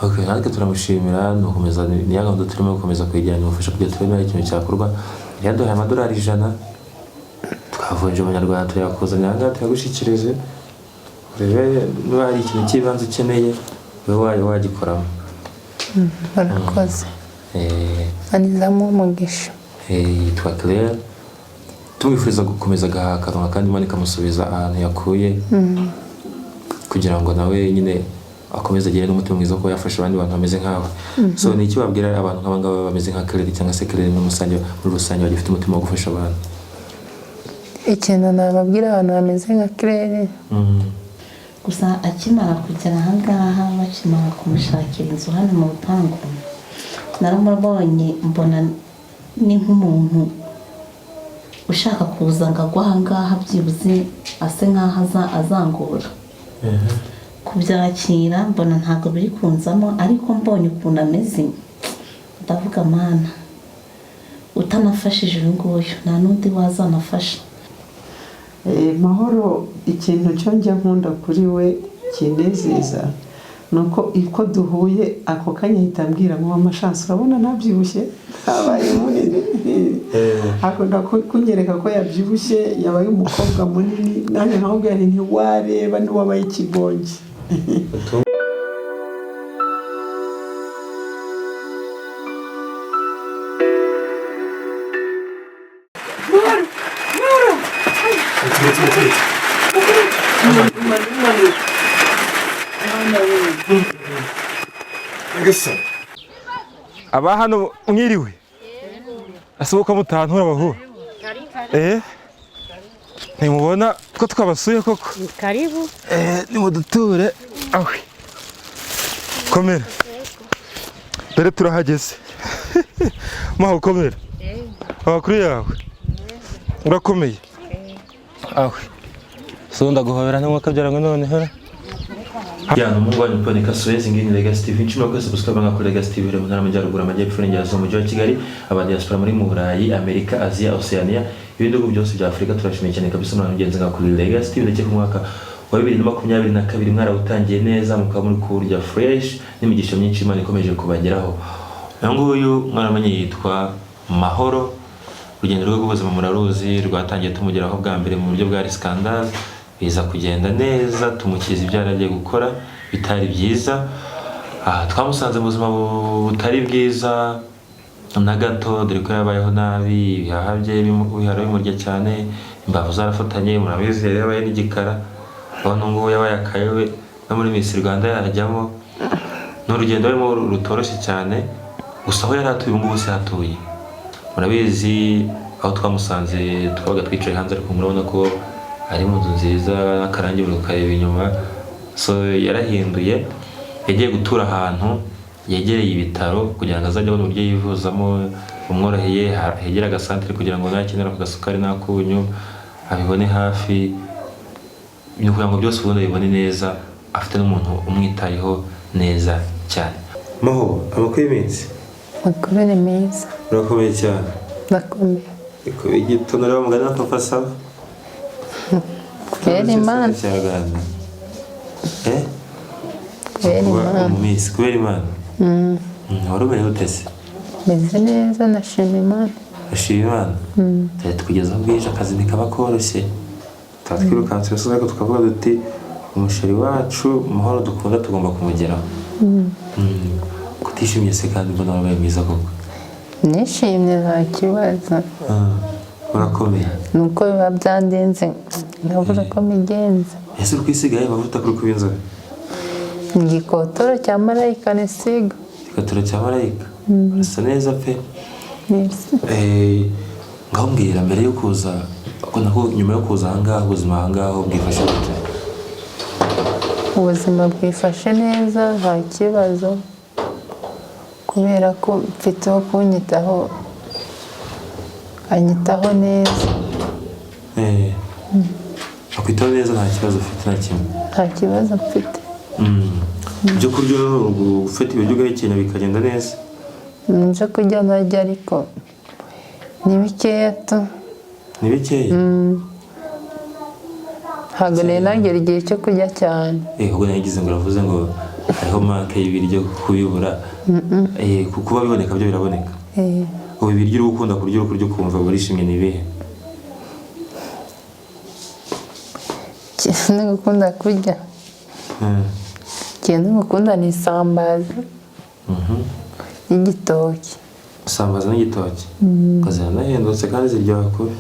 Okay, natwe turamushimira. Ni ugukomeza, ni ya gahunda turimo gukomeza kwegeranya ubufasha kugira turebe niba hari ikintu cyakorwa. Yaduhaye amadolari 100, twavunje amanyarwanda, tuyakuzanira aha ngaha, tuyagushyikirize, urebe niba hari ikintu cy'ibanze ukeneye ube wagikoramo. Murakoze. Eh, Anizamo umugisha. Yitwa Claire. Tumwifuriza gukomeza agahaha akaronka, kandi Imana ikamusubiza ahantu yakuye, kugira ngo nawe nyine akomeze agire n'umutima mwiza ko yafasha abandi bantu bameze nkawe. So ni iki wabwira abantu nk'aba ngaba bameze nka Claire, cyangwa se Claire muri rusange bagifite umutima wo gufasha abantu? Ikintu nababwira abantu bameze nka Claire, Gusa akimara kugera ahangaha, bakimara kumushakira inzu hano mu rupangu, naramubonye mbona ni nk'umuntu ushaka kuza ngo agwe ahangaha, byibuze ase nk'aho azangora kubyakira. Mbona ntabwo biri kunzamo, ariko mbonye ukuntu ameze ndavuga: "Mana, utanafashije uyu nguyu nta n'undi wazanafasha." Mahoro, ikintu cyo njya nkunda kuri we kinezeza ni uko uko duhuye ako kanya ahita ambwira ngo: "Mama Chance, urabona nabyibushye, ntabaye munini." Akunda kunyereka ko yabyibushye, yabaye umukobwa munini. Nanjye nkamubwira nti: "Ntiwareba ntiwabaye ikigongi." Aba hano mwiriwe, ese uko mutantura abahura, ntimubona ko twabasuye koko? Karibu. Nimuduture awe, komera, dore turahageze. Maho, komera, amakuru yawe? Urakomeye? Awe so ndaguhobera ntimwakabyara ngo none hora. Ya, ni umuhungu wanyu Paul Kasuwezi, ngiyi ni Legacy TV. Nshimira ko subscribe nka kuri Legacy TV iri mu ntara y'Amajyaruguru, Amajyepfo, Iburengerazuba, Umujyi wa Kigali, aba diaspora muri mu Burayi, Amerika, Aziya, Oceania, ibindi bihugu byose bya Afurika. Turashimiye cyane kabisa muri mugenzi nka kuri Legacy TV. Ndetse ku mwaka wa 2022 mwarawutangiye neza, mukaba muri kuwurya fresh n'imigisha myinshi Imana ikomeje kubageraho. Uyu nguyu mwaramenye yitwa Mahoro. Urugendo rwe rw'ubuzima muraruzi, rwatangiye tumugeraho bwa mbere mu buryo bwa scandal, biza kugenda neza, tumukiza ibyo yari agiye gukora bitari byiza. Ah, twamusanze mu buzima butari bwiza na gato, dore ko yabayeho nabi, ibihaha bye bihora bimurya cyane, imbavu zarafatanye, murabizi, yari yabaye n'igikara. Urabona ngubu yabaye akayobe, no muri Miss Rwanda yajyamo. Ni urugendo barimo rutoroshye cyane. Gusa aho yari atuye ubu ngubu si hatuye, murabizi aho twamusanze twabaga twicaye hanze, ariko murabona ko ari mu nzu nziza n'akarangi buri ukareba inyuma. So yarahinduye, yagiye gutura ahantu yegereye ibitaro kugira ngo azajye abona uburyo yivuzamo bumworoheye, hegere agasantere kugira ngo nakenera ako gasukari n'akunyu abibone hafi, ni ukugira ngo byose ubundi abibone neza, afite n'umuntu umwitayeho neza cyane. Maho, amakuru y'iminsi? Amakuru ni meza. Urakomeye cyane? Ndakomeye. Igitondo rero mugani wa Papa Sava. Kubera Imana. Cyagana eh Kubera Kuba Imana. umumisi kubera Imana. Wari umerewe ute se? Meze neza, ndashima Imana. Ashima Imana. Tujya tukugeza aho bwije, akazi ntikaba koroshye, tuba twirukanse imisozi, ariko tukavuga duti: "Umusheri wacu Mahoro dukunda tugomba kumugeraho." Kutishimye se kandi mbona wabaye mwiza koko? Nishimye, nta kibazo. Ah, urakomeye. Ni uko biba byandenze nkabura uko mbigenza. Ese uri kwisiga ayo mavuta kuri kuba inzobe? Ni igikotoro cya marayika nisiga. Igikotoro cya marayika, urasa neza pe. Merci. Ngaho mbwira, mbere yo kuza ko nako nyuma yo kuza ahangaha, ubuzima ahangaha bwifashe gute? Ubuzima bwifashe neza, nta kibazo, kubera ko mfite uwo kunyitaho, anyitaho neza. Akwitaho neza, nta kibazo ufite na kimwe? Nta kibazo mfite. Ibyo kurya, ufata ibiryo ugahekenya bikagenda neza? Ibyo kurya ntarya, ariko ni bikeya tu. Ni bikeya? Ntabwo nari nagera igihe cyo kurya cyane. Ahubwo nagize ngo uravuze ngo Hariho manque y'ibiryo kubibura. Kuba biboneka byo biraboneka. Ubu ibiryo uri gukunda kurya, uri kurya ukumva urishimye, ni ibihe? Ikintu gukunda kurya, ikintu gukunda ni isambaza n'igitoki. Isambaza n'igitoki ziranahendutse kandi ziryoha kubi.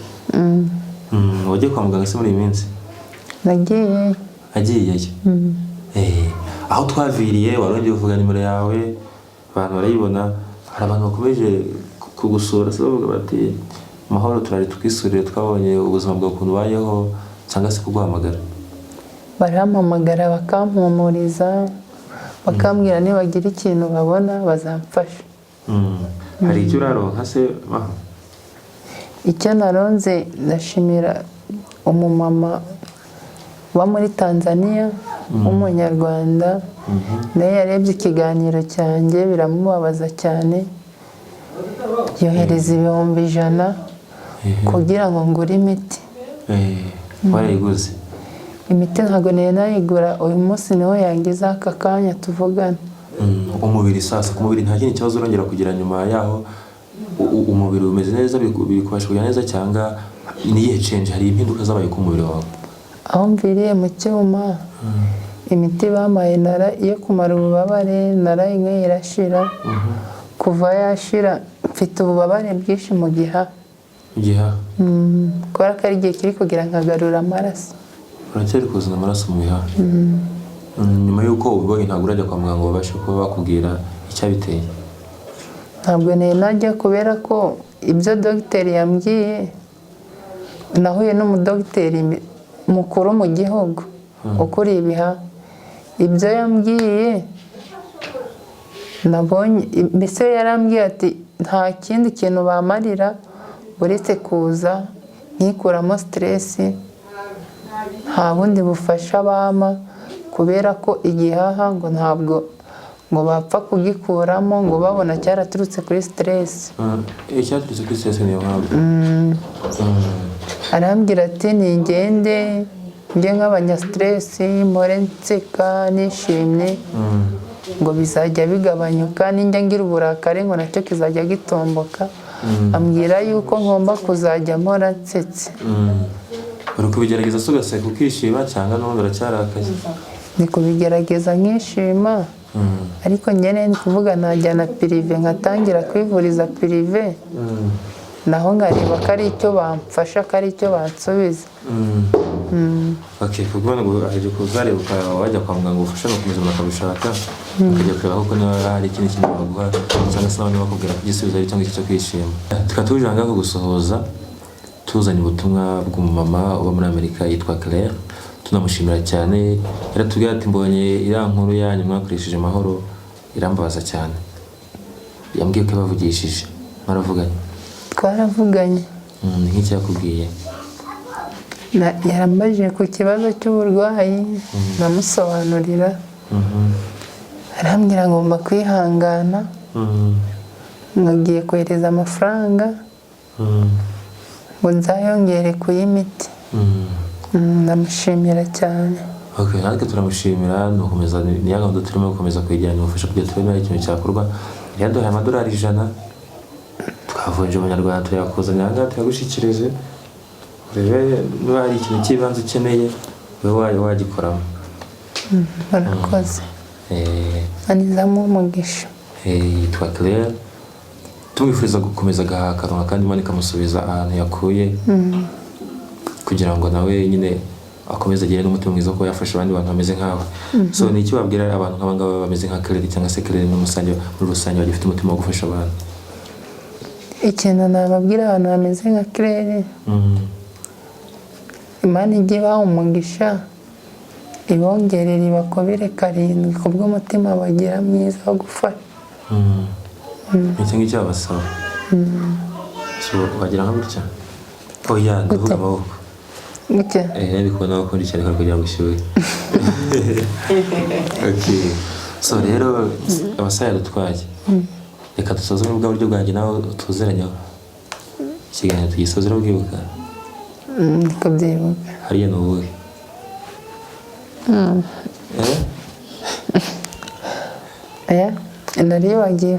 Wagiye kwa muganga se muri iyi minsi? Nagiye. Agiyeyo. Aho twaviriye warongeye uvuga nimero yawe, abantu barayibona. Hari abantu bakomeje kugusura se bavuga bati: "Mahoro, turari twisurire, twabonye ubuzima bwawe ukuntu ubayeho," cyangwa se kuguhamagara? Barampamagara bakampumuriza, bakambwira nibagira ikintu babona bazamfasha. Hari icyo uraronka se, Maho? Icyo naronze, ndashimira umumama uba muri Tanzania w'umunyarwanda, nawe yarebye ikiganiro cyanjye biramubabaza cyane, yohereza 100,000 kugira ngo ngure imiti. Warayiguze? Imiti ntabwo nari nayigura, uyu munsi niho yangiza aka kanya tuvugana. Umubiri sasa, ku mubiri nta kindi kibazo urongera kugira nyuma yaho? Umubiri umeze neza, biri kubasha kugenda neza, cyangwa ni iyihe change, hari impinduka zabaye ku mubiri wawe? Aho mviriye mu cyuma, imiti bampaye nara iyo kumara ububabare narayinyweye irashira. Kuva yashira mfite ububabare bwinshi mu gihaha. Igihaha? Kubera ko ari igihe kiri kugira nkagarura amaraso. Uracyari kuzana amaraso mu bihaha? Nyuma y'uko ubibonye ntabwo urajya kwa muganga ngo babashe kuba bakubwira icyabiteye? Ntabwo nari najya kubera ko ibyo dogiteri yambwiye, nahuye n'umudogiteri mukuru mu gihugu ukuriye ibihaha, ibyo yambwiye nabonye mbese yarambwiye ati nta kindi kintu bamarira uretse kuza nkikuramo stress, nta bundi bufasha bampa, kubera ko igihaha ngo ntabwo ngo bapfa kugikuramo ngo babona cyaraturutse kuri stress. Icyaturutse kuri stress, niyo mpamvu. Arambwira ati ningende njye nk'abanya stress, mpore nseka nishimye, ngo bizajya bigabanyuka, ninjya ngira uburakari ngo nacyo kizajya gitomboka. Ambwira yuko ngomba kuzajya mpora nsetse. Uri kubigerageza se ugaseka ukishima, cyangwa n'ubundi uracyarakaye? Ndi kubigerageza nkishima, ariko njye ndi kuvuga najyana privé, nkatangira kwivuriza privé, naho nkareba ko ari icyo bamfasha, ko ari icyo bansubiza. Okay, kuko ngo hari kuzareba ukaba wajya kwa muganga, ubufasha ni ukomeza bakabishaka, ukajya kureba koko niba hari ikindi kintu baguha, cyangwa se nabo bakubwira ko igisubizo ari cyo ngicyo cyo kwishima. Tukaba tuje aha ngaha kugusuhuza, tuzanye ubutumwa bw'umumama uba muri Amerika yitwa Claire, tunamushimira cyane. Yaratubwiye ati: "Mbonye iriya nkuru yanyu mwakoresheje Mahoro irambabaza cyane." Yambwiye ko yabavugishije, mwaravuganye? Twaravuganye. Ni nk'icyo yakubwiye? Yarambajije ku kibazo cy'uburwayi, ndamusobanurira, arambwira ngo ngomba kwihangana, ngiye kohereza amafaranga ngo nzayongere ku y'imiti. Ndamushimira cyane. Okay, natwe turamushimira. Ni ugukomeza, ni ya gahunda turimo gukomeza kwegeranya ubufasha kugira turebe niba hari ikintu cyakorwa. Yaduhaye amadolari 100, twavunje amanyarwanda, tuyakuzanira aha ngaha tuyagushyikirize, urebe niba hari ikintu cy'ibanze ukeneye ube wagikoramo. Murakoze. Anizamo umugisha. Yitwa Claire, tumwifuriza gukomeza agahaha akaronka kandi Imana ikamusubiza ahantu yakuye, kugira ngo nawe nyine akomeze agire n'umutima mwiza wo kuba yafasha abandi bantu bameze nkawe. So ni iki wabwira abantu nk'aba ngaba bameze nka Claire, cyangwa se Claire muri rusange bagifite umutima wo gufasha abantu? Ikintu nababwira abantu bameze nka Claire, Imana ijye ibaha umugisha, ibongerere, ibakubire karindwi kubw'umutima bagira mwiza wo gufasha. Icyo ngicyo babasaba. So wagira nka gutya, oya, ndavuga amaboko. Gutya? Ndi kubona bakunda cyane kugira ngo ushyuhe. Okay. So rero amasaha yadutwaye, reka dusoze muri bwa buryo bwanjye nawe tuzeranyeho, ikiganiro tugisoze. Urabwibuka? Ndi kubyibuka. Hariya ni ubuhe? Eh? Aya naribagiwe.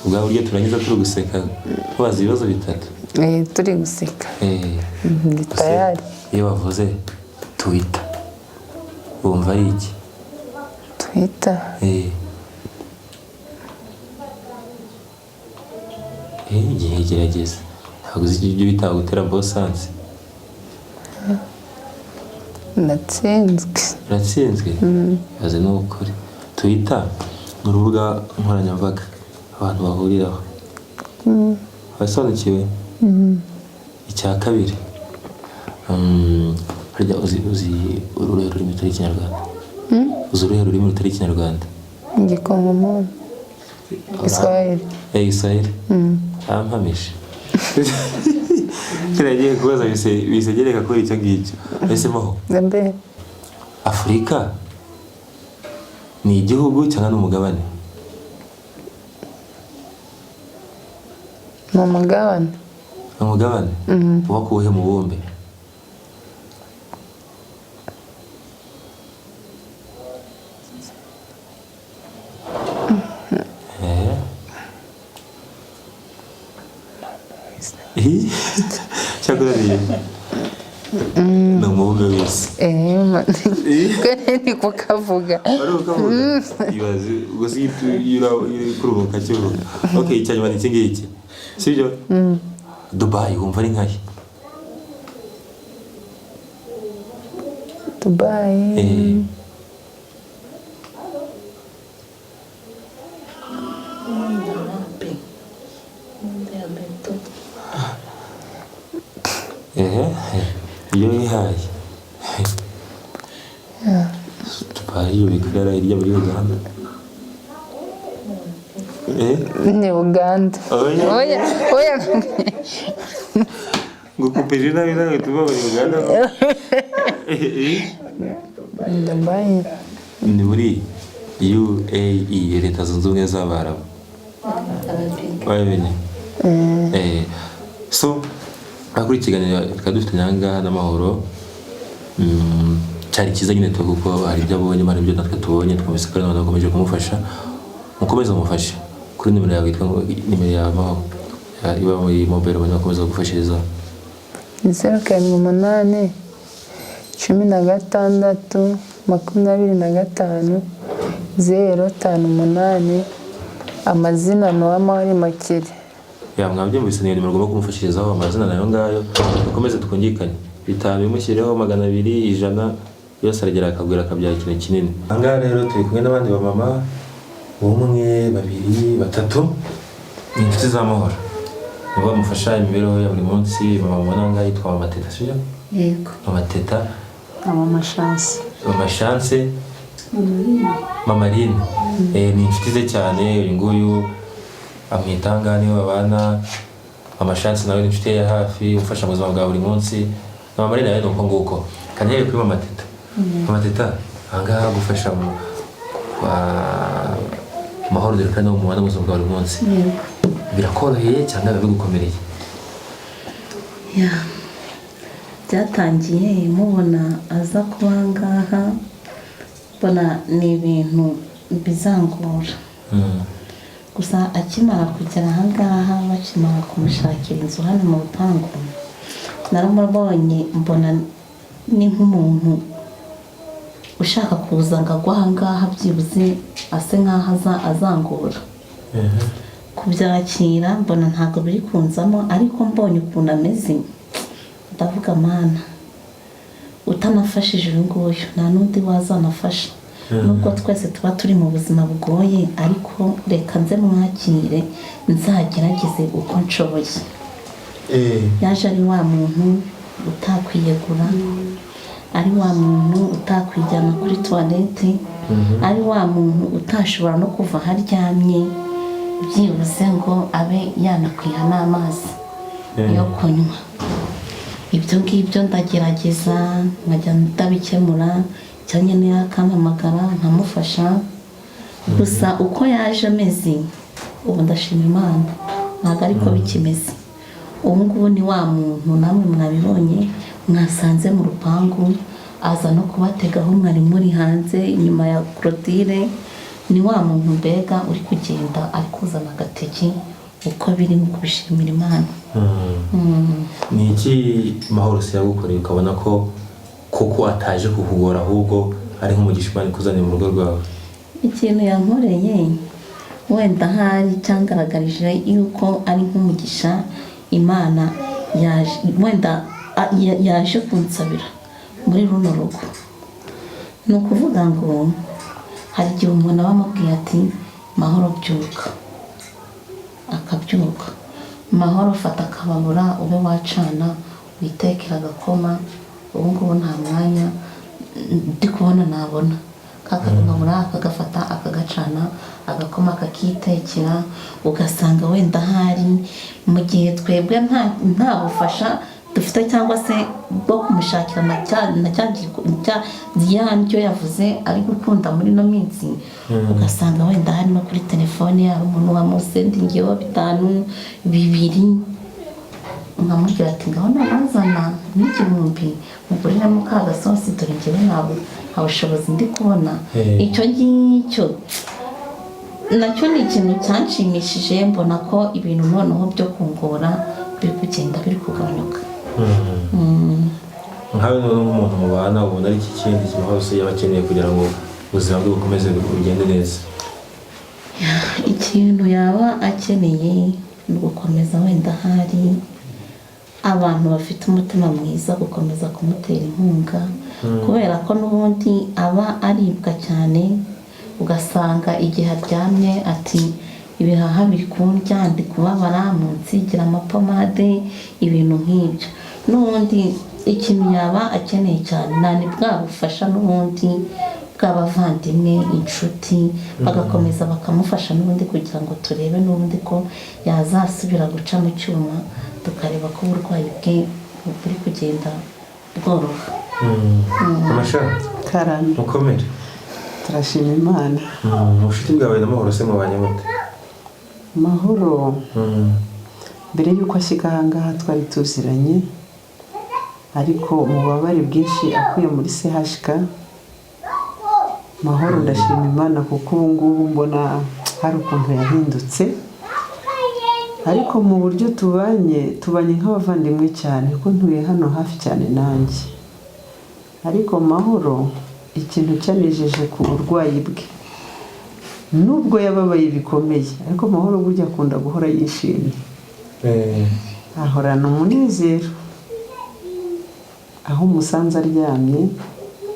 Ubwa buryo turangiza turi guseka tubaza ibibazo bitatu. Turi guseka. Ndi tayari. Iyo bavuze Twitter wumva ari iki? Twitter. Igihe gerageza. Ntabwo uzi ibyo bita gutera bosansi. Natsinzwe. Uratsinzwe? Ibaze ni ukuri. Twitter ni urubuga nkoranyambaga abantu bahuriraho. Wasobanukiwe? Icya kabiri. Harya uzi uruhe rurimi rutari Ikinyarwanda? Uzi uruhe rurimi rutari Ikinyarwanda? Igikongomani. Iswahili. Iswahili. Arampamije. Kiragiye kubaza bisegereka kuri icyo ngicyo. Ese maho? Mbe. Afurika ni igihugu cyangwa ni umugabane? Ni umugabane. Umugabane? Uba kuwuhe mubumbe? Cyakora ni umubumbe w'isi. Ni kukavuga. Wari ukavuga? Ibaze gusa iyo uri kuruhuka kivuga. Okay, icya nyuma ni iki ngiki. Sibyo? Dubai wumva ari nkahe? Dubai. Iyo wihaye Dubai bigaragara hirya muri Uganda. Ni Uganda. Oya, oya. Ngukupeje nabi nawe tuba muri Uganda. Dubai ni muri UAE, Leta Zunze Ubumwe z'Abarabu. Wabimenye? So akuri ikiganiro twari dufitanye aha ngaha n'Amahoro, cyari cyiza nyine kuko hari ibyo abonye, hari ibyo natwe tubonye, twumvise ko n'abantu bakomeje kumufasha. Mukomeze mumufashe kuri nimero yawe yitwa nimero ya Mahoro iba muri mobile money, bakomeza kugufashiriza. 0 7 8 16 25 0 5 8. Amazina ni Uwamahoro Immaculée. Ya mwabyumvise, ni nimero ugomba kumufashirizaho, amazina nayo ngayo. Dukomeze twungikanye, 5 bimushyireho, 200, 100 yose aragera akagwira akabyara ikintu kinini. Aha ngaha rero turi kumwe n'abandi bamama, 1 2 3, ni inshuti z'Amahoro, nibo bamufasha imibereho ya buri munsi. Mama mubona ngaha yitwa Mama Teta, sibyo? Yego. Mama Teta, Mama Chance, Mama Chance, Mama Aline. Ni inshuti ze cyane. Uyu nguyu amwitanga niwe babana. Mama Chance nawe ni inshuti ye ya hafi, umufasha mu buzima bwa buri munsi. Na Mama Aline nawe ni uko nguko. Kantere kuri Mama Teta. Mama Teta aha ngaha agufasha mu Mahoro dore kandi mubana mu buzima bwa buri munsi. Birakoroheye cyangwa biba bigukomereye? Byatangiye mubona aza kuba ngaha, mbona ni ibintu bizangora. Gusa akimara kugera aha ngaha, bakimara kumushakira inzu hano mu rupangu, naramubonye mbona ni nk'umuntu ushaka kuza ngo agwe aha ngaha, byibuze ase nk'aho azangora. Kubyakira mbona ntabwo biri kunzamo, ariko mbonye ukuntu ameze ndavuga mana, utanafashije uyu nguyu nta n'undi wazanafasha. Nubwo twese tuba turi mu buzima bugoye, ariko reka nze mwakire, nzagerageze uko nshoboye. Yaje ari wa muntu utakwiyegura, ari wa muntu utakwijyana kuri toilette, ari wa muntu utashobora no kuva aho aryamye byibuze ngo abe yanakwiha n'amazi yo kunywa. Ibyo ngibyo ndagerageza nkajya ndabikemura, cyangwa niyo akampamagara nkamufasha. Gusa uko yaje ameze ubu ndashima Imana ntabwo ariko bikimeze. Ubu ngubu ni wa muntu namwe mwabibonye, mwasanze mu rupangu, aza no kubatega aho mwari muri hanze inyuma ya clôture, Ni wa muntu mbega uri kugenda ari kuzana agateke uko biri mu kubishimira Imana. Ni iki Mahoro se yagukoreye ukabona ko koko ataje kukugora, ahubwo ari nk'umugisha Imana ikuzaniye mu rugo rwawe? Ikintu yankoreye wenda ahari cyangaragarije yuko ari nk'umugisha Imana yaje, wenda yaje kunsabira muri runo rugo, ni ukuvuga ngo hari igihe umuntu aba amubwiye ati Mahoro byuka, akabyuka. Mahoro fata akababura ube wacana witekera agakoma, ubu ngubu nta mwanya ndi kubona nabona. Kakababura akagafata akagacana, agakoma akakitekera, ugasanga wenda ahari mu gihe twebwe nta bufasha dufite cyangwa se bwo kumushakira na cya ya ndyo yavuze ari gukunda muri ino minsi, ugasanga wenda hari no kuri telefone hari umuntu wamusendingiyeho 5 2, nkamubwira ati ngaho nazana n'igihumbi muguriremo ka gasosi, dore njyewe nta bushobozi ndi kubona. Icyo ngicyo nacyo ni ikintu cyanshimishije, mbona ko ibintu noneho byo kungora biri kugenda biri kugabanyuka. Nkawe noneho nk'umuntu mubana, ubona ari iki kindi kintu hose yaba akeneye kugira ngo ubuzima bwe bukomeze bugende neza? Ikintu yaba akeneye ni ugukomeza wenda hari abantu bafite umutima mwiza gukomeza kumutera inkunga, kubera ko n'ubundi aba aribwa cyane, ugasanga igihe aryamye ati ibihaha biri kundya, ndi kubabara, munsigira amapomade, ibintu nk'ibyo. N'ubundi ikintu yaba akeneye cyane nta bwa bufasha n'ubundi bw'abavandimwe, inshuti, bagakomeza bakamufasha n'ubundi kugira ngo turebe n'ubundi ko yazasubira guca mu cyuma, tukareba ko uburwayi bwe buri kugenda bworoha. Amasha Karame. Mukomere. Turashima Imana. Ubucuti bwawe na Mahoro se mubanye mute? Mahoro mbere y'uko ashyika aha ngaha twari tuziranye, ariko mu bubabare bwinshi akuye muri CHK, Mahoro ndashima Imana kuko ubu ngubu mbona hari ukuntu yahindutse, ariko mu buryo tubanye nk'abavandimwe cyane kuko ntuye hano hafi cyane nanjye. Ariko Mahoro ikintu cyanejeje ku burwayi bwe, nubwo yababaye bikomeye, ariko Mahoro burya akunda guhora yishimye, ahorana umunezero, aho umusanze aryamye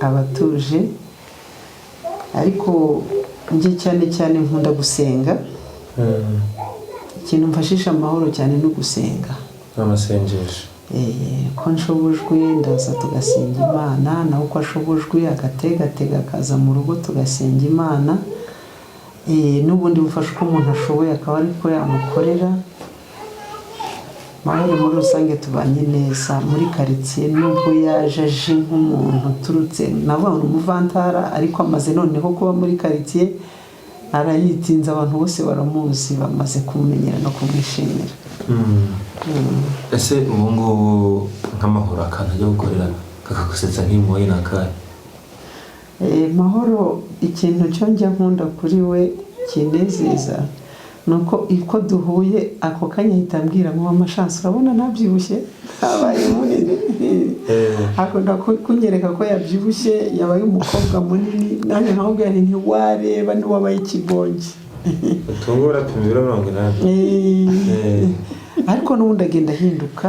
aba atuje. Ariko njye cyane cyane nkunda gusenga, ikintu mfashisha Amahoro cyane ni ugusenga. N'amasengesho. Ko nshobojwe ndaza tugasenga Imana, nawe uko ashobojwe agategatega akaza mu rugo tugasenga Imana, n'ubundi bufasha uko umuntu ashoboye akaba ariko yamukorera. Mahoro muri rusange tubanye neza muri karitsiye, nubwo yaje aje nk'umuntu uturutse navuga ngo ni umuvantara, ariko amaze noneho kuba muri karitsiye arayitinze, abantu bose baramuzi, bamaze kumumenyera no kumwishimira. Ese ubu ngubu nk'Amahoro akantu ajya gukorera kakagusetsa nk'impuhwe ni akahe? Mahoro ikintu cyo njya nkunda kuri we kinezeza ni uko duhuye ako kanya ahita ambwira ngo mama Chance urabona nabyibushye ntabaye munini, akunda kunyereka ko yabyibushye yabaye umukobwa munini, nanjye nkamubwira nti ntiwareba ntiwabaye ikibonge. Utungu urapima ibiro 80. Ariko n'ubundi agenda ahinduka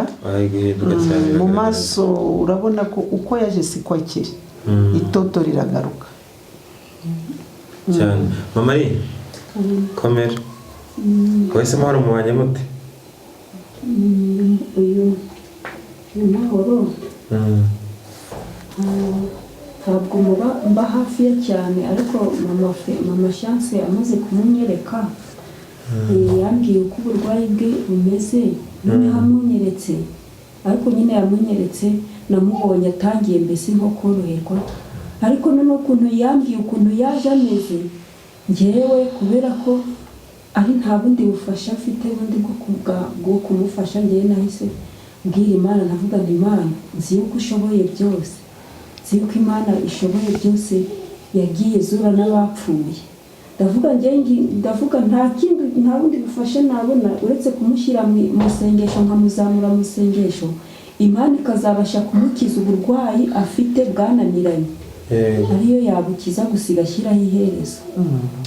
mu maso, urabona ko uko yaje siko akiri, itoto riragaruka cyane. Mama ari komera wese Mahoro mubanye mute? Uyu ni Mahoro, ntabwo mba hafi ye cyane, ariko mama Chance amaze kumunyereka yambwiye uko uburwayi bwe bumeze, noneho amunyeretse, ariko nyine yamunyeretse namubonye atangiye mbese nko koroherwa, ariko noneho ukuntu yambwiye ukuntu yaje ameze, ngewe kubera ko ari nta bundi bufasha afite bundi bwo kumufasha, ngewe nahise mbwira Imana, navuga nti Imana nzi yuko ushoboye byose, nzi yuko Imana ishoboye byose, yagiye izura n'abapfuye, Ndavuga ndavuga nta kindi, nta bundi bufasha nabona uretse kumushyira mu isengesho, nkamuzamura mu isengesho, Imana ikazabasha kumukiza uburwayi afite bwananiranye, ariyo yabukiza gusa igashyiraho iherezo.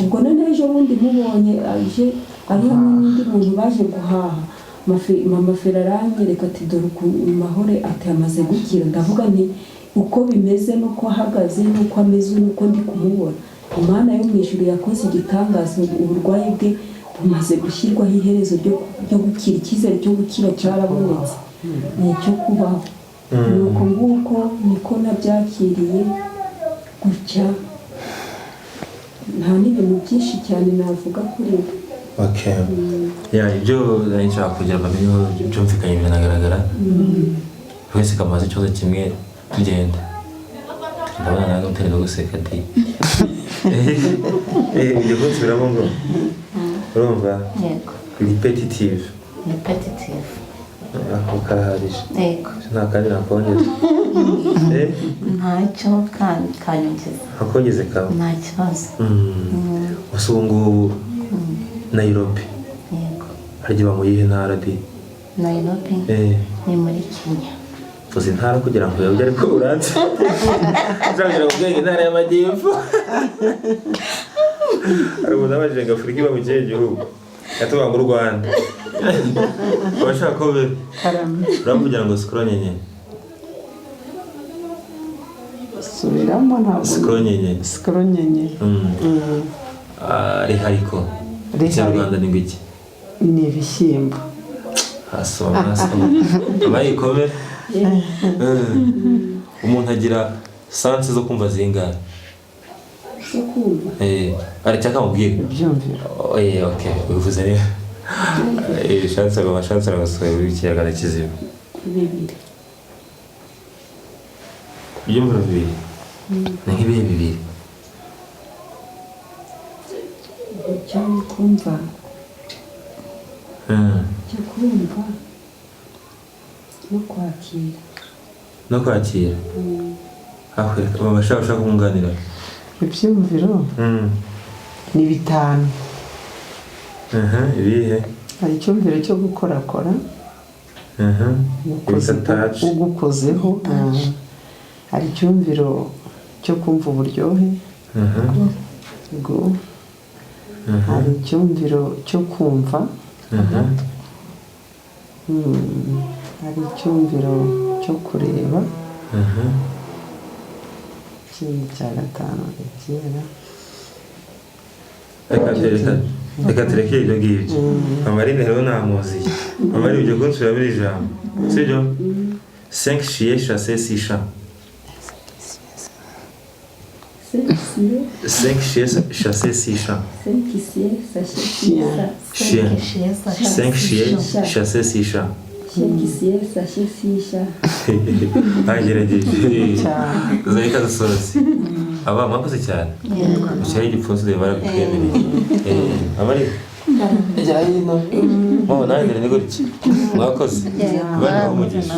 Ubwo noneho ejo bundi mubonye aje ari hamwe n'undi muntu baje guhaha, mama Fera aranyereka ati dore ukuntu Mahore ati amaze gukira. Ndavuga nti uko bimeze n'uko ahagaze n'uko ameze n'uko ndi kumubona, Imana yo mu ijuru yakoze igitangaza, uburwayi bwe bumaze gushyirwaho iherezo ryo gukira, icyizere cyo gukira cyarabonetse, ni icyo kubaho. Nuko nguko niko nabyakiriye gutya, nta n'ibintu byinshi cyane navuga kuri we. Okay. Ya, ibyo nari nshaka kugira ngo bamenye byumvikanye biranagaragara. Wese kamaze ikibazo kimwe tugenda. Ndabona nawe n'utari no guseka di. Ujya kunsubiramo ngo urumva? Yego. Repetitive. Repetitive. Ako karahagije. Yego. Nta kandi nakongeza. Ntacyo kanyongeza. Akongeze kawe. Nta kibazo. Gusa ubu ngubu Nairobi. Yego. Harya iba mu yihe ntara di? Nairobi ni muri Kenya. Uzi intara kugira ngo uyobye ariko uranze. Uzagira ngo ubwenge intara y'amajyepfo. Hari umuntu abajije ngo Afurika iba mu kihe gihugu? Yatuvuga ngo u Rwanda. Abashaka ko uravugira ngo sikoro nyenye. Subiramo ntabwo. Sikoro nyenye. Sikoro nyenye. Rihariko. Ikinyarwanda ni ngiki? Ni ibishyimbo. Asoma asoma. Abayikomere. Umuntu agira sanse zo kumva zingana. Zo kumva. Aracyaka mubwire. Ibyumviro. Okay, ubivuze neza. Shanse ngo shanse arabasohoye muri Kinyarwanda kizima. Bibiri. Ibyumviro bibiri. Ni nk'ibihe bibiri? Icyo kumva. Cyo kumva no kwakira. No kwakira. Aho baba bashaka kunganira. Ibyumviro ni bitanu. Ibihe? Hari icyumviro cyo gukorakora. Ugukozeho. Hari icyumviro cyo kumva uburyohe. Hari icyumviro cyo kumva. Hari icyumviro cyo kureba. Ikindi cya gatanu kera. Reka tureke ibyo ngibyo. Mama Aline rero namuziye. Mama Aline ujya kunsubiramo iri jambo. Sibyo? 5 chiens chassés 6 chats. 5 chiens chassés 6 chats. 5 chiens 5 chiens chassés 6 chats. 5 chiens chassés 6 chats. Bagerageje. Zari kadusozi. Aba mwakoze cyane. Ushyiraho igipfunsi dore barabitwemereye. Abari jya hino. Mama nawe dore ni gutya. Mwakoze. Imana ibahe umugisha.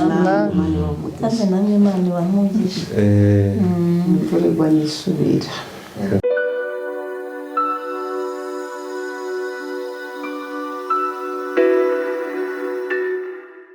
Kandi namwe Imana ibahe umugisha. Imvura igwa nisubira.